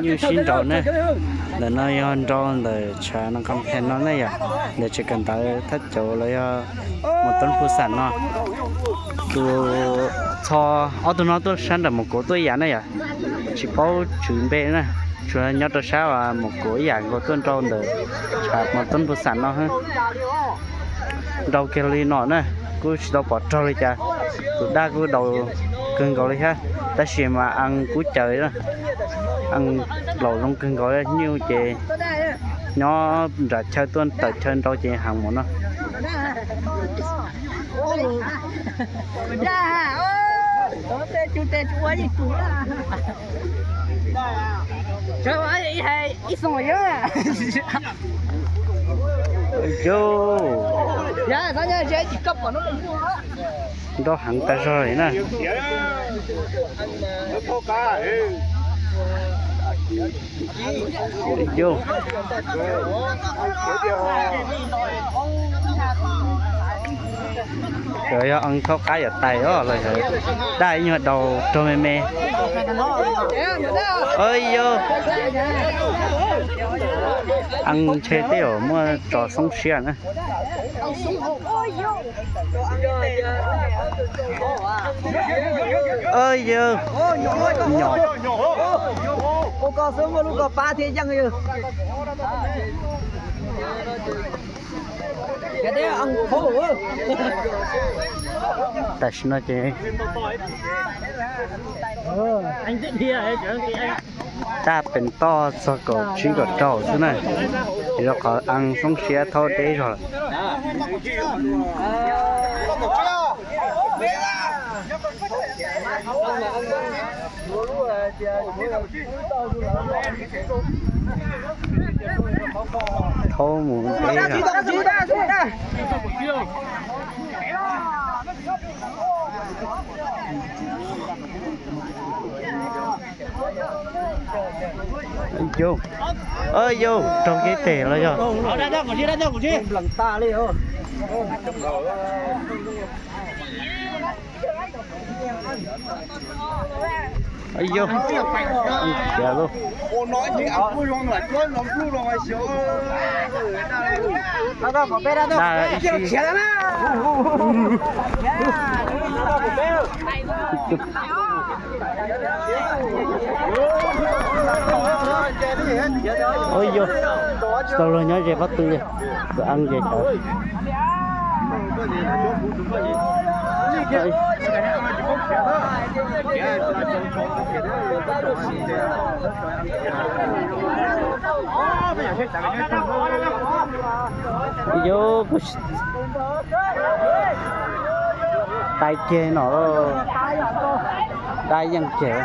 Nyuj sib nraus ne. Ntawm no yog nrau ntawm tshav no qhov phem no ne yom. Ntawm tsev kawm ntawv thab cauv los yog mus toob phu xam no. Tus txho ob tug no tuaj sab nram mus kuv tuaj ib yam ne yom. Tsis paub tswv npe na. Tsuas nyob rau sab uas mus kuv ib yam nkaus tuaj nrau ntawm tshav mus toob phu xam no. Nrau kiag li no na, kuj tsis tau pom raug li cas. Tus daj kuj daus kawg nkaus li thiab, tab sis mas ees kub caws, ees laus zoo kawg nkaus, nyuj ces nyob nram chaw tuaj tawm chaw nrau ces heev mus no. Nrau heev tas zog li na. Yog ees thaub qab yam tais os los yog daj ib nyuag daus raug me me. Yog ees ntshe tej zaum muaj tso xoob siab na. Yog tam sim no ces tag pem toj txog kaum tsib kaum rau xwb na, rau qhov ees xoob siab thaub deb zog lawm. Thaub mus deb zog. Yog, yog raug kev tes los yog? Yog, khiav lauj. Ua yog, tsis tau luag nyob ze pob tw li, tus eeb ze tau. Yog, tais kiag no, daj yeej kiag.